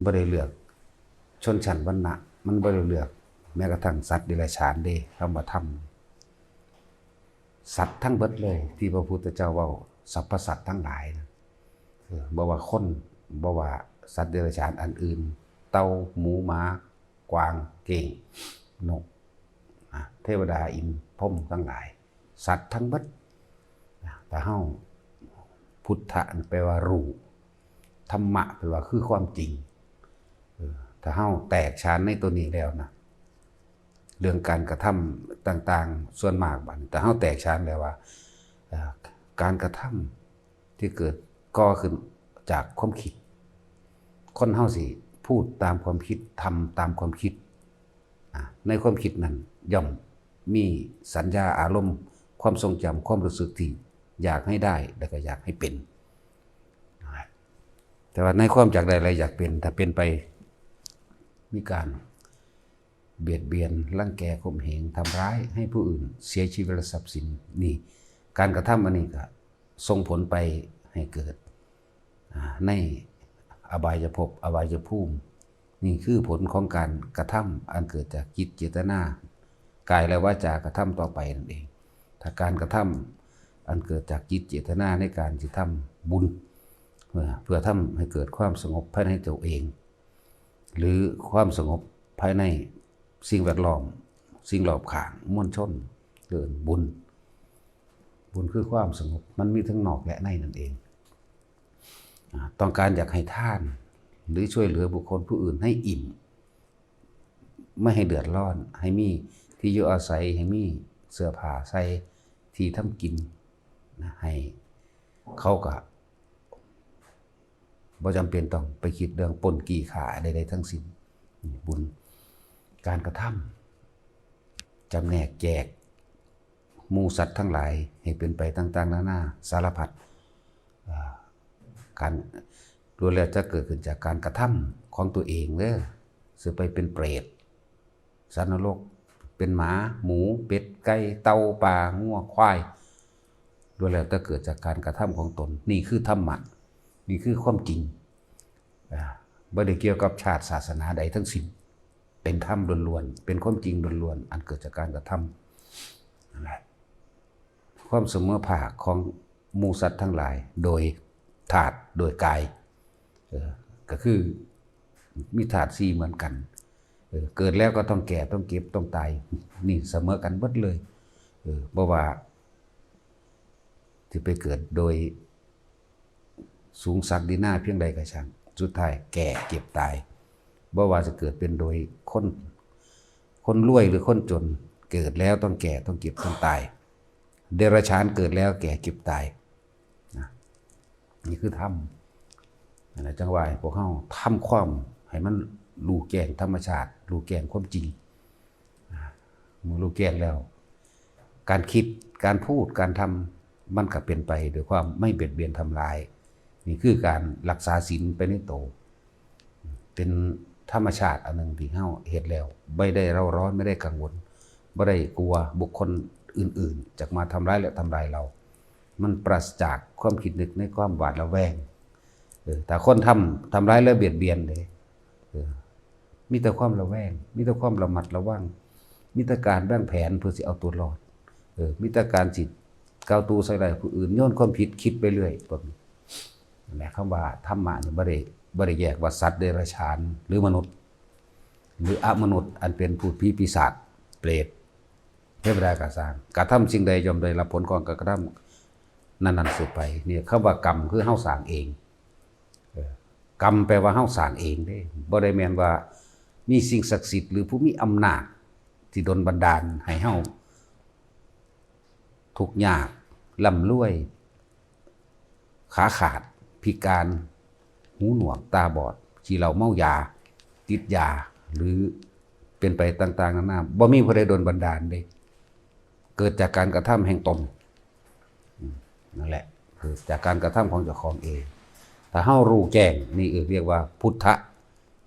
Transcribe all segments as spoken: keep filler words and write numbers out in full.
บ่ได้เลือกชนชั้นวรรณะ มันบ่ได้เลือกแม้กระทั่งสัตว์เดรัจฉานเด้ คำว่าธรรม สัตว์ทั้งเบิดเลย ที่พระพุทธเจ้าเว้า สรรพสัตว์ทั้งหลายนะ เออ บ่ว่าคน บ่ว่าสัตว์เดรัจฉานอันอื่น เต่า หมู หมา กวาง เก้ง นก อ่ะ เทวดา อินทร์ พรหมทั้งหลาย สัตว์ทั้งเบิดนะ ถ้าเฮา พุทธะแปลว่ารู้ ธรรมะแปลว่าคือความจริง เออ ถ้าเฮาแตกฉานในตัวนี้แล้วนะ เรื่องการกระทำต่างๆ ส่วนมากบัดนี้ ถ้าเฮาแตกฉานแล้วว่า เอ่อ การกระทำที่เกิดก่อขึ้นจากความคิด คนเฮาสิพูดตามความคิด ทำตามความคิด อ่ะ ในความคิดนั้นย่อมมีสัญญา อารมณ์ ความทรงจำ ความรู้สึกที่อยากให้ได้ และก็อยากให้เป็น แต่ว่าในความอยากได้และอยากเป็น ถ้าเป็นไป มีการเบียดเบียน รังแก ข่มเหง ทำร้ายให้ผู้อื่นเสียชีวิตและทรัพย์สิน นี่ การกระทำอันนี้ก็ส่งผลไปให้เกิด อ่า ในอบายภพ อบายภูมิ นี่คือผลของการกระทำอันเกิดจากจิตเจตนา กายและวาจากระทำต่อไปนั่นเอง ถ้าการกระทำอันเกิดจากจิตเจตนาในการที่ทำบุญ เพื่อ เพื่อทำให้เกิดความสงบภายในตัวเอง หรือความสงบภายในสิ่งแวดล้อม สิ่งรอบข้าง มวลชน เอิ้นบุญ บุญคือความสงบ มันมีทั้งนอกและในนั่นเอง อ่า ต้องการอยากให้ทาน หรือช่วยเหลือบุคคลผู้อื่นให้อิ่ม ไม่ให้เดือดร้อน ให้มีที่อยู่อาศัย ให้มีเสื้อผ้าใส่ ที่ทำกินนะ ให้เขาก็บ่จำเป็นต้องไปคิดเรื่องปล้นจี้ฆ่าใดๆทั้งสิ้น บุญ การกระทำ จำแนกแจกหมู่สัตว์ทั้งหลายให้เป็นไปต่างๆนานาสารพัด อ่า การล้วนแล้วจะเกิดขึ้นจากการกระทำของตัวเองเด้อ สิไปเป็นเปรต สัตว์นรก เป็นหมา หมู เป็ด ไก่ เต่า ปลา งัว ควาย ล้วนแล้วแต่เกิดจากการกระทำของตน นี่คือธรรมะ นี่คือความจริง อ่า บ่ได้เกี่ยวกับชาติศาสนาใดทั้งสิ้น เป็นธรรมล้วนๆ เป็นความจริงล้วนๆ อันเกิดจากการกระทำ นั่นแหละ ความเสมอภาคของหมู่สัตว์ทั้งหลาย โดยธาตุ โดยกาย เออ ก็คือมีธาตุสี่เหมือนกัน เออ เกิดแล้วก็ต้องแก่ ต้องเจ็บ ต้องตาย นี่เสมอกันเบิดเลย เออ บ่ว่าสิไปเกิดโดยสูงศักดินาเพียงใดก็ช่าง สุดท้ายแก่เจ็บตาย บ่ว่าจะเกิดเป็นโดยคน คนรวยหรือคนจน เกิดแล้วต้องแก่ ต้องเจ็บ ต้องตาย เดรัจฉานเกิดแล้วแก่เจ็บตาย นะ นี่คือธรรม นั่นแหละ จั่งว่าให้พวกเฮาทำความให้มันรู้แจ้งธรรมชาติ รู้แจ้งความจริง อ่า เมื่อรู้แจ้งแล้ว การคิด การพูด การทำ มันก็เป็นไปโดยความไม่เบียดเบียนทำลาย นี่คือการรักษาศีลไปในโต เป็นธรรมชาติอันหนึ่งที่เฮาเฮ็ดแล้ว ไม่ได้เร่าร้อน ไม่ได้กังวล บ่ได้กลัวบุคคลอื่นๆ จะมาทำร้ายและทำลายเรา มันปราศจากความคิดนึกในความหวาดระแวง เออ ถ้าคนทำ ทำร้ายและเบียดเบียนเด้ เออ มีแต่ความระแวง มีแต่ความระมัดระวัง มีแต่การวางแผนเพื่อสิเอาตัวรอด เออ มีแต่การสิก้าวตู้ใส่ร้ายผู้อื่น โยนความผิด คิดไปเรื่อย พวกนี้ นั่นแหละ คำว่าธรรมะนี่บ่ได้ บ่ได้แยกว่าสัตว์เดรัจฉาน หรือมนุษย์ หรืออมนุษย์ อันเป็นพูดผีปีศาจ เปรต เทวดาก็ซ่าง กระทำสิ่งใดย่อมได้รับผลของการกระทำนั้นๆ สืบไป เนี่ย คำว่ากรรมคือเฮาสร้างเอง เออ กรรมแปลว่าเฮาสร้างเองเด้ บ่ได้แม่นว่ามีสิ่งศักดิ์สิทธิ์หรือผู้มีอำนาจที่ดลบันดาลให้เฮาทุกข์ยาก ร่ำรวย ขาขาด พิการ หูหนวก ตาบอด ขี้เหล้าเมายา ติดยา หรือเป็นไปต่างๆนานา บ่มีผู้ใดดลบันดาลเด้ เกิดจากการกระทำแห่งตน อืม นั่นแหละ เกิดจากการกระทำของเจ้าของเอง ถ้าเฮารู้แจ้ง นี่เอิ้นเรียกว่าพุทธะ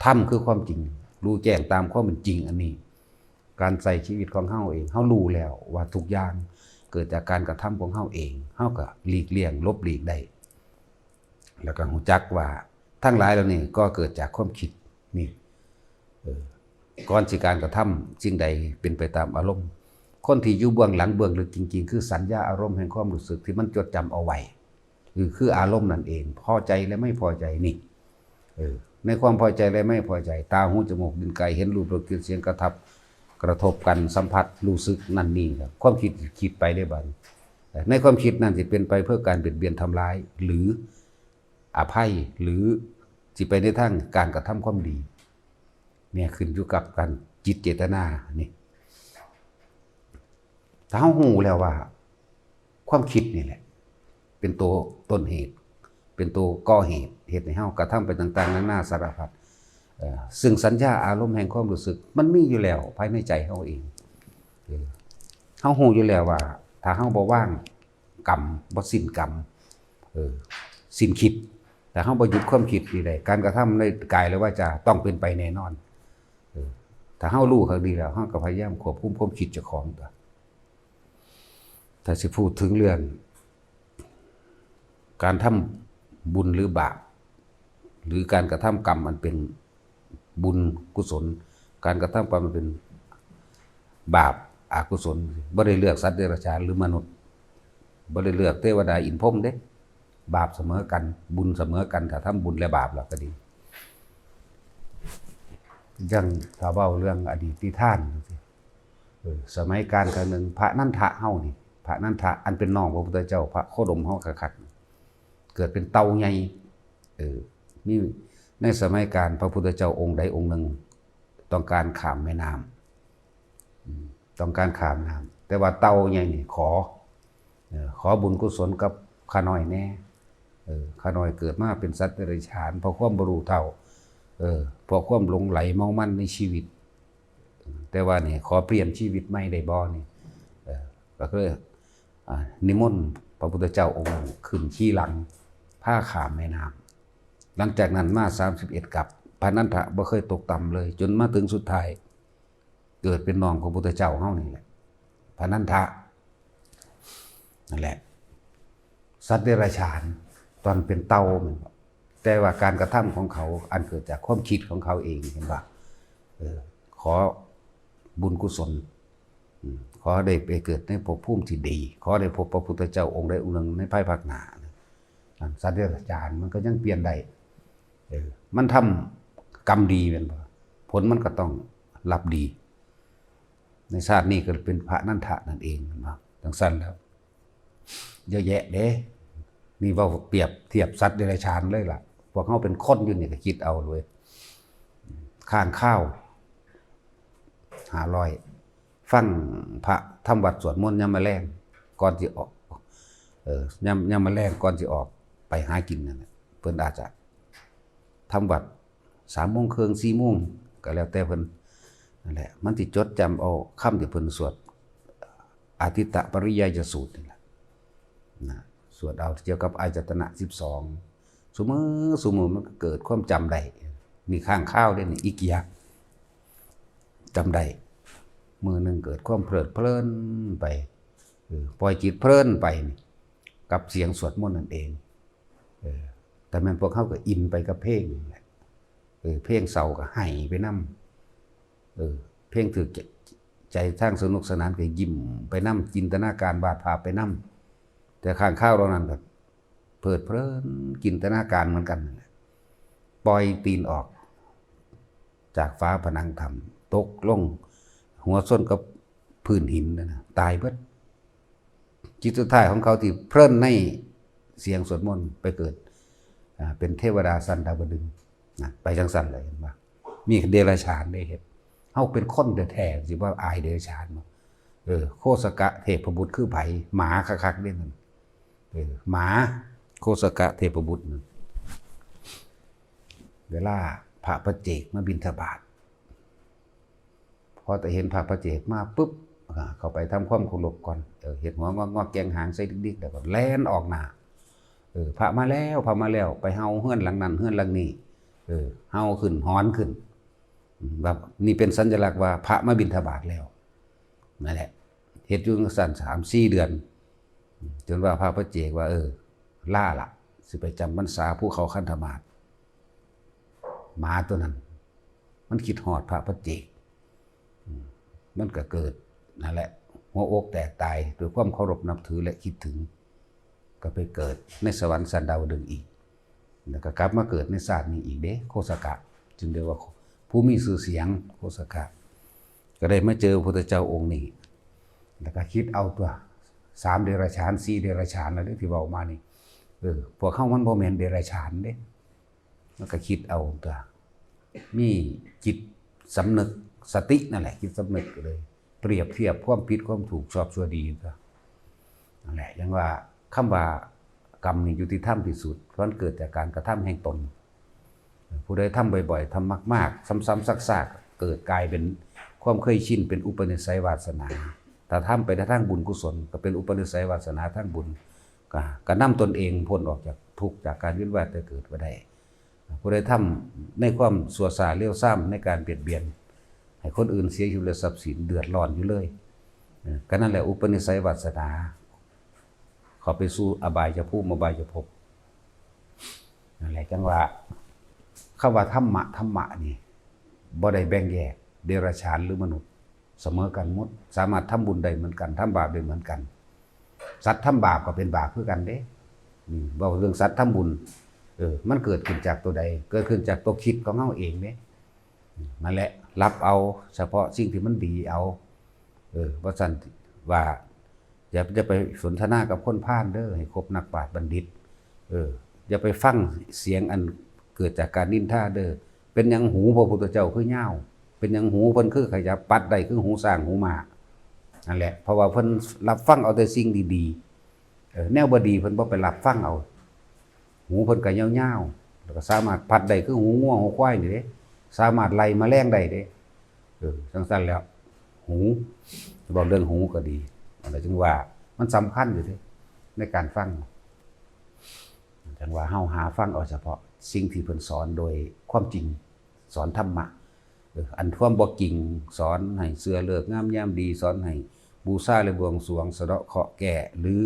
ธรรมคือความจริง รู้แจ้งตามความเป็นจริงอันนี้ การใช้ชีวิตของเฮาเอง เฮารู้แล้วว่าทุกอย่างเกิดจากการกระทำของเฮาเอง เฮาก็หลีกเลี่ยง หลบหลีกได้ แล้วก็รู้จักว่าทั้งหลายเหล่านี้ก็เกิดจากความคิด นี่ เออ ก่อนสิการกระทำสิ่งใดเป็นไปตามอารมณ์ คนที่อยู่เบื้องหลังเบื้องลึกจริงๆ คือสัญญาอารมณ์แห่งความรู้สึกที่มันจดจำเอาไว้ คือ คืออารมณ์นั่นเอง พอใจและไม่พอใจนี่ เออ ในความพอใจและไม่พอใจ ตา หู จมูก ลิ้น กาย เห็นรูป รส กลิ่น เสียง กระทับ กระทบกัน สัมผัส รู้สึก นั่นนี่ครับ ความคิดคิดไปได้บัดนี้ ในความคิดนั่นสิเป็นไปเพื่อการเบียดเบียนทำร้าย หรืออภัย หรือสิไปในทางการกระทำความดี เนี่ยขึ้นอยู่กับการจิตเจตนานี่ ถ้าเรารู้แล้วว่า ความคิดนี่แหละ เป็นตัวต้นเหตุ เป็นตัวก่อเหตุ เหตุให้เรากระทำไปต่างๆ นานาสารพัด เอ่อ ซึ่งสัญญาอารมณ์แห่งความรู้สึก มันมีอยู่แล้วภายในใจเราเอง เออ เรารู้อยู่แล้วว่า ถ้าเราบ่วางกรรม บ่สิ้นกรรม เออ สิ้นคิด ถ้าเราบ่หยุดความคิดนี่ได้ การกระทำในกายและวาจาต้องเป็นไปแน่นอน เออ ถ้าเรารู้คักดีแล้ว เราก็พยายามควบคุมความคิดเจ้าของตัว ถ้าสิพูดถึงเรื่อง การทำบุญหรือบาป หรือการกระทำกรรมอันเป็นบุญกุศล การกระทำกรรมอันเป็นบาปอกุศล บ่ได้เลือกสัตว์เดรัจฉานหรือมนุษย์ บ่ได้เลือกเทวดาอินทร์พรหมเด้ บาปเสมอกัน บุญเสมอกัน ถ้าทำบุญและบาปแล้วก็ดี อย่างถ้าเว้าเรื่องอดีตนิทานจังซี้ เออ สมัยกาลครั้งหนึ่ง พระนันทะเฮานี่ พระนันทะอันเป็นน้องพระพุทธเจ้า พระโคดมเฮาคักๆ เกิดเป็นเต่าใหญ่ เออ มี ในสมัยกาลพระพุทธเจ้าองค์ใดองค์หนึ่ง ต้องการข้ามแม่น้ำ อืม ต้องการข้ามน้ำ แต่ว่าเต่าใหญ่นี่ขอ เออ ขอบุญกุศลกับข้าน้อยแน่ เออ ข้าน้อยเกิดมาเป็นสัตว์เดรัจฉาน เพราะความบ่รู้เท่า เออ เพราะความหลงใหลเมามันในชีวิต แต่ว่านี่ขอเปลี่ยนชีวิตใหม่ได้บ่นี่ เออ ก็เลย อ่า นิมนต์พระพุทธเจ้าองค์นั้นขึ้นขี่หลัง พาข้ามแม่น้ำ หลังจากนั้นมาสามสิบเอ็ดกัป พระนันทะบ่เคยตกต่ำเลย จนมาถึงสุดท้าย เกิดเป็นน้องพระพุทธเจ้าเฮานี่แหละ พระนันทะ นั่นแหละ สัตว์เดรัจฉาน ตอนเป็นเต่าแม่นบ่ แต่ว่าการกระทำของเขาอันเกิดจากความคิดของเขาเอง เห็นบ่ เออ ขอบุญกุศล อืม ขอได้ไปเกิดในภพภูมิที่ดี ขอได้พบพระพุทธเจ้าองค์ใดองค์หนึ่งในภายภาคหน้า นั่น สัตว์เดรัจฉานมันก็ยังเปลี่ยนได้ เออ มันทำกรรมดีแม่นบ่ ผลมันก็ต้องรับดี ในชาตินี้ก็เป็นพระนันทะนั่นเองแม่นบ่ จังซั่นแล้ว เยอะแยะเด้ นี่เว้าเปรียบเทียบสัตว์เดรัจฉานเลยล่ะ พวกเฮาเป็นคนอยู่นี่ก็คิดเอาเลย ค้างคาว ห้าร้อย ฟังพระทำวัตรสวดมนต์ยามมื้อแลงก่อนสิออก เออ ยาม ยามมื้อแลงก่อนสิออกไปหากินนั่นแหละ เพิ่นอาจจะทำวัตรสามโมงครึ่ง สี่โมง ก็แล้วแต่เพิ่น นั่นแหละ มันสิจดจำเอาคำที่เพิ่นสวด อาทิตตปริยายสูตรนี่แหละ นะ สวดเอาเกี่ยวกับอายตนะสิบสอง ซุมื้อ ซุมื้อมันก็เกิดความจำได้ นี่ค้างคาวเด้นี่ อิกกิยะ จำได้ มื้อหนึ่งเกิดความเพลิดเพลินไป เออ ปล่อยจิตเพลินไปนี่ กับเสียงสวดมนต์นั่นเอง เออ แต่แม่นพวกเฮาก็อินไปกับเพลงนั่นแหละ เออ เพลงเศร้าก็ไห้ไปนำ เออ เพลงถืกใจทางสนุกสนานก็ยิ้มไปนำ จินตนาการวาดภาพไปนำ แต่ค้างคาวเหล่านั้นก็เพลิดเพลินจินตนาการเหมือนกันนั่นแหละ ปล่อยตีนออก จากฝาผนังถ้ำ ตกลงหัวชนกับพื้นหินนั่นนะ ตายเบิด จิตสุดท้ายของเขาที่เพลินในเสียงสวดมนต์ไปเกิด อ่า เป็นเทวดาชั้นดาวดึงส์นะ ไปจังซั่นเลย เห็นบ่ มีเดรัจฉานได้เฮ็ด เฮาเป็นคนแท้ๆ สิว่าอายเดรัจฉานบ่ เออ โคสกะเทพบุตรคือไผ หมาคักๆ เด้นั่น เออ หมา โคสกะเทพบุตรนั่น เวลาพระปัจเจกมาบิณฑบาต พอแต่เห็นพระปัจเจกมาปุ๊บ อ่า เข้าไปทำความเคารพก่อน เออ เฮ็ดหัวงอกๆ แกว่งหางใส่ดิกๆ แล้วก็แล่นออกหน้า เออ พระมาแล้ว พระมาแล้ว ไปเฮาเฮือนหลังนั้น เฮือนหลังนี้ เออ เฮาขึ้น หอนขึ้น อืม แบบนี้เป็นสัญลักษณ์ว่าพระมาบิณฑบาตแล้ว นั่นแหละ เฮ็ดอยู่จั่งซั้นสามสี่เดือน จนว่าพระปัจเจกว่า เออ ลาละ สิไปจำพรรษาภูเขาคันธมาศ หมาตัวนั้น มันคิดฮอดพระปัจเจก อืม มันก็เกิดนั่นแหละ หัวอกแตกตายด้วยความเคารพนับถือและคิดถึง ก็ไปเกิดในสวรรค์ชั้นดาวดึงส์อีก แล้วก็กลับมาเกิดในชาตินี้อีกเด้ โคสกะ จึงเรียกว่าผู้มีชื่อเสียง โคสกะ ก็ได้มาเจอพระพุทธเจ้าองค์นี้ แล้วก็คิดเอาตัว สามเดรัจฉาน สี่เดรัจฉาน แล้วเด้ที่เว้ามานี่ เออ พวกเฮามันบ่แม่นเดรัจฉานเด้ มันก็คิดเอาตัว มีจิตสำนึก สตินั่นแหละ จิตสำนึกก็เลย เปรียบเทียบความผิดความถูก ชอบชั่วดีตัว นั่นแหละ ยังว่าคำว่ากรรมนี่ยุติธรรมที่สุด เพราะมันเกิดจากการกระทำแห่งตน ผู้ใดทำบ่อยๆ ทำมากๆ ซ้ำๆ ซากๆ เกิดกลายเป็นความเคยชิน เป็นอุปนิสัยวาสนา ถ้าทำไปในทางบุญกุศล ก็เป็นอุปนิสัยวาสนาทางบุญ ก็ ก็นำตนเองพ้นออกจากทุกข์ จากการเวียนว่ายตายเกิดมาได้ ผู้ใดทำในความชั่วช้าเลวทราม ในการเบียดเบียน ให้คนอื่นเสียชีวิตและทรัพย์สิน เดือดร้อนอยู่เลย เออ ก็นั่นแหละอุปนิสัยวาสนา เข้าไปสู่อบายภูมิ อบายภพ นั่นแหละจังว่า คำว่าธรรมะ ธรรมะนี่ บ่ได้แบ่งแยกเดรัจฉานหรือมนุษย์ เสมอกันหมด สามารถทำบุญได้เหมือนกัน ทำบาปได้เหมือนกัน สัตว์ทำบาปก็เป็นบาปคือกันเด้ อืม เว้าเรื่องสัตว์ทำบุญ เออ มันเกิดขึ้นจากตัวใด เกิดขึ้นจากตัวคิดของเฮาเองเด้ นั่นแหละ รับเอาเฉพาะสิ่งที่มันดีเอา เออ ว่าซั่น ว่า อย่า อย่าไปสนทนากับคนพาลเด้อ ให้คบนักปราชญ์บัณฑิต เออ อย่าไปฟังเสียงอันเกิดจากการนินทาเด้อ เป็นหยังหูพระพุทธเจ้าคือยาว เป็นหยังหูเพิ่นคือขยับปัดได้คือหูช้างหูม้า นั่นแหละ เพราะว่าเพิ่นรับฟังเอาแต่สิ่งดีๆ เออ แนวบ่ดีเพิ่นบ่ไปรับฟังเอา หูเพิ่นก็ยาวๆ แล้วก็สามารถปัดได้คือหูงัวหูควายนี่เด้ สามารถไล่แมลงได้เด้ เออ จังซั่นแล้ว หู เว้าเรื่องหูก็ดี อันนั้นจึงว่ามันสำคัญอยู่เด้ ในการฟัง จังว่าเฮาหาฟังเอาเฉพาะสิ่งที่เพิ่นสอนโดยความจริง สอนธรรมะ เออ อันความบ่จริง สอนให้เชื่อฤกษ์งามยามดี สอนให้บูชาและบวงสรวง สะเดาะเคราะห์แก้ หรือ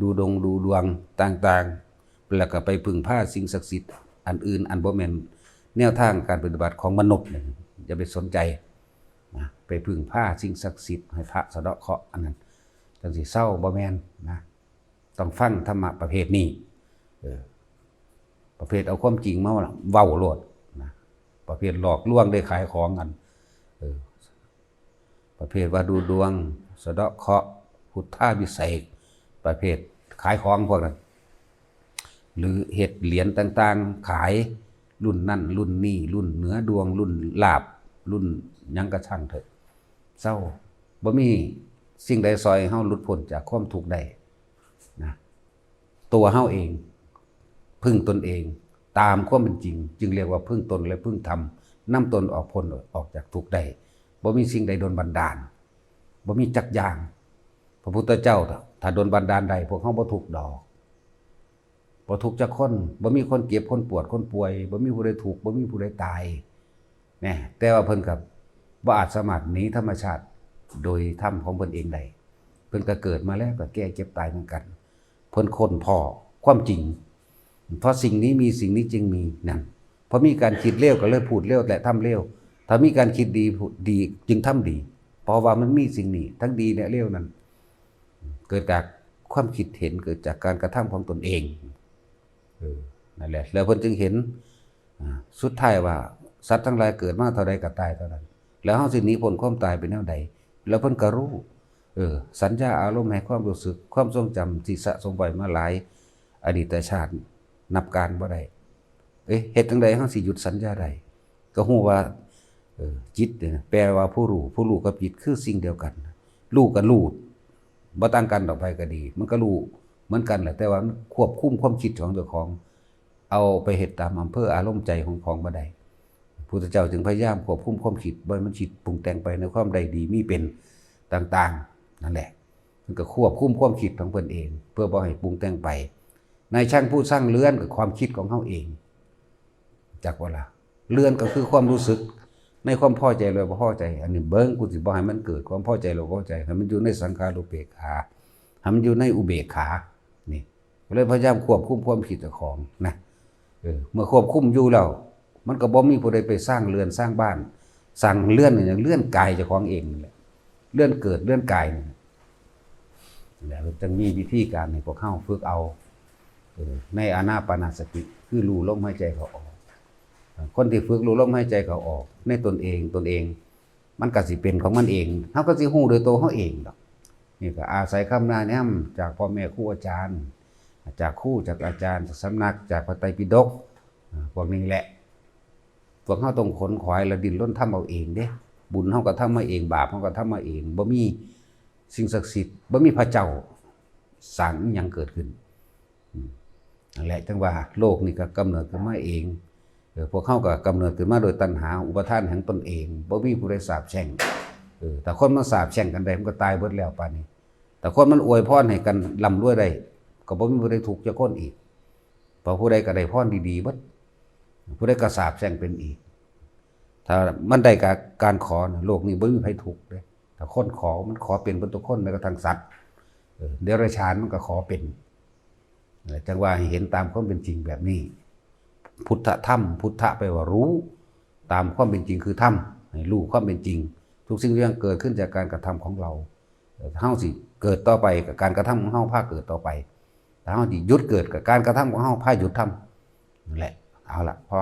ดูดงดูดวงต่างๆ แล้วก็ไปพึ่งพาสิ่งศักดิ์สิทธิ์อันอื่น อันบ่แม่นแนวทางการปฏิบัติของมนุษย์เนี่ย อย่าไปสนใจนะ ไปพึ่งพาสิ่งศักดิ์สิทธิ์ ให้พระสะเดาะเคราะห์ อันนั้นจังสิเซา บ่แม่นนะ ต้องฟังธรรมะประเภทนี้ เออ ประเภทเอาความจริงมาเว้าโลดนะ ประเภทหลอกลวงได้ขายของกัน เออ ประเภทว่าดูดวง สะเดาะเคราะห์ พุทธาภิเษก ประเภทขายของพวกนั้น หรือเฮ็ดเหรียญต่างๆ ขาย รุ่นนั่นรุ่นนี้ รุ่นเหนือดวง รุ่นลาภ รุ่นหยังก็ช่างเถอะ เซา บ่มีสิ่งใดซ่อยให้เฮาหลุดพ้นจากความทุกข์ได้นะ ตัวเฮาเอง พึ่งตนเอง ตามความเป็นจริง จึงเรียกว่าพึ่งตนและพึ่งธรรม นำตนออกพ้นออกจากทุกข์ได้ บ่มีสิ่งใดดลบันดาล บ่มีจักอย่าง พระพุทธเจ้า ถ้าดลบันดาลได้ พวกเฮาบ่ทุกข์ดอก บ่ทุกข์จักคน บ่มีคนเจ็บ คนปวด คนป่วย บ่มีผู้ใดทุกข์ บ่มีผู้ใดตาย แน่ แต่ว่าเพิ่นก็บ่อาจสามารถหนีธรรมชาติโดยธรรมของเพิ่นเองได้ เพิ่นก็เกิดมาแล้วก็แก่เจ็บตายเหมือนกัน เพิ่นค้นพ้อความจริง เพราะสิ่งนี้มี สิ่งนี้จึงมี นั่น พอมีการคิดเลวก็เลยพูดเลวและทำเลว ถ้ามีการคิดดี พูดดี จึงทำดี เพราะว่ามันมีสิ่งนี้ ทั้งดีและเลวนั้น เกิดจากความคิดเห็น เกิดจากการกระทำของตนเอง เออ นั่นแหละ แล้วเพิ่นจึงเห็น อ่า สุดท้ายว่าสัตว์ทั้งหลายเกิดมาเท่าใดก็ตายเท่านั้น แล้วเฮาสิหนีพ้นความตายไปแนวใด แล้วเพิ่นก็รู้ เออ สัญญาอารมณ์ให้ความรู้สึก ความทรงจำที่สะสมไว้มาหลายอดีตชาติ นับการบ่ได้ เอ๊ะ เฮ็ดจั่งใดเฮาสิหยุดสัญญาได้ ก็ฮู้ว่า เออ จิตเนี่ย แปลว่าผู้รู้ ผู้รู้กับจิตคือสิ่งเดียวกัน รู้กับรู้ บ่ต่างกันดอก ไผก็ดี มันก็รู้เหมือนกันแหละ แต่ว่ามันควบคุมความคิดของเจ้าของ เอาไปเฮ็ดตามอำเภออารมณ์ใจของของบ่ได้ พุทธเจ้าจึงพยายามควบคุมความคิด บ่ให้มันคิดปรุงแต่งไปในความใดดีมีเป็นต่างๆ นั่นแหละ มันก็ควบคุมความคิดของเพิ่นเอง เพื่อบ่ให้ปรุงแต่งไป นายช่างผู้สร้างเรือนก็ความคิดของเฮาเอง จักบ่ล่ะ เรือนก็คือความรู้สึก ในความพอใจหรือบ่พอใจ อันนี้เบิ่ง กูสิบ่ให้มันเกิดความพอใจหรือบ่พอใจ ให้มันอยู่ในสังขารูปเปกขา ให้มันอยู่ในอุเบกขา นี่ ก็เลยพยายามควบคุมความคิดเจ้าของนะ เออ เมื่อควบคุมอยู่แล้ว มันก็บ่มีผู้ใดไปสร้างเรือนสร้างบ้าน สั่งเลื่อนเนี่ยเลื่อนกายเจ้าของเองนั่นแหละ เลื่อนเกิดเลื่อนกายนี่แหละ แล้วจึงมีวิธีการให้พวกเฮาฝึกเอา เออ ในอานาปานสติ คือรู้ลมหายใจเข้าออก คนที่ฝึกรู้ลมหายใจเข้าออก ในตนเองตนเอง มันก็สิเป็นของมันเอง เฮาก็สิฮู้โดยตัวเฮาเองดอก นี่ก็อาศัยคำแนะนำจากพ่อแม่ครูอาจารย์ จากครูจากอาจารย์ จากสำนัก จากพระไตรปิฎก อ่า พวกนี้แหละ พวกเฮาต้องขนขวายและดิ้นรนทำเอาเองเด้ บุญเฮาก็ทำมาเอง บาปเฮาก็ทำมาเอง บ่มีสิ่งศักดิ์สิทธิ์ บ่มีพระเจ้าสร้างอิหยังเกิดขึ้น อืม นั่นแหละ จังว่าโลกนี่ก็กำเนิดขึ้นมาเอง เออ พวกเฮาก็กำเนิดขึ้นมาโดยตัณหาอุปาทานแห่งตนเอง บ่มีผู้ใดสาปแช่ง เออ ถ้าคนมันสาปแช่งกันได้ มันก็ตายเบิดแล้วป่านนี้ แต่คนมันอวยพรให้กันร่ำรวยได้ ก็บ่มีผู้ใดทุกข์จักคนอีก เพราะผู้ใดก็ได้พรดีๆเบิด ผู้ใดก็สาปแช่งเป็นอีก ถ้ามันได้กับการขอนะ โลกนี้บ่มีไผทุกข์เด้ ถ้าคนขอ มันขอเป็นเบิดทุกคน แม้กระทั่งสัตว์ เออ เดรัจฉานมันก็ขอเป็น เออ จังว่าให้เห็นตามความเป็นจริงแบบนี้ พุทธธรรม พุทธะแปลว่ารู้ ตามความเป็นจริงคือธรรม ให้รู้ความเป็นจริง ทุกสิ่งทุกอย่างเกิดขึ้นจากการกระทำของเรา เออ เฮาสิเกิดต่อไปกับการกระทำของเฮาพาเกิดต่อไป ถ้าเฮาสิหยุดเกิดกับการกระทำของเฮาพาหยุดทำ นั่นแหละ เอาละ พอ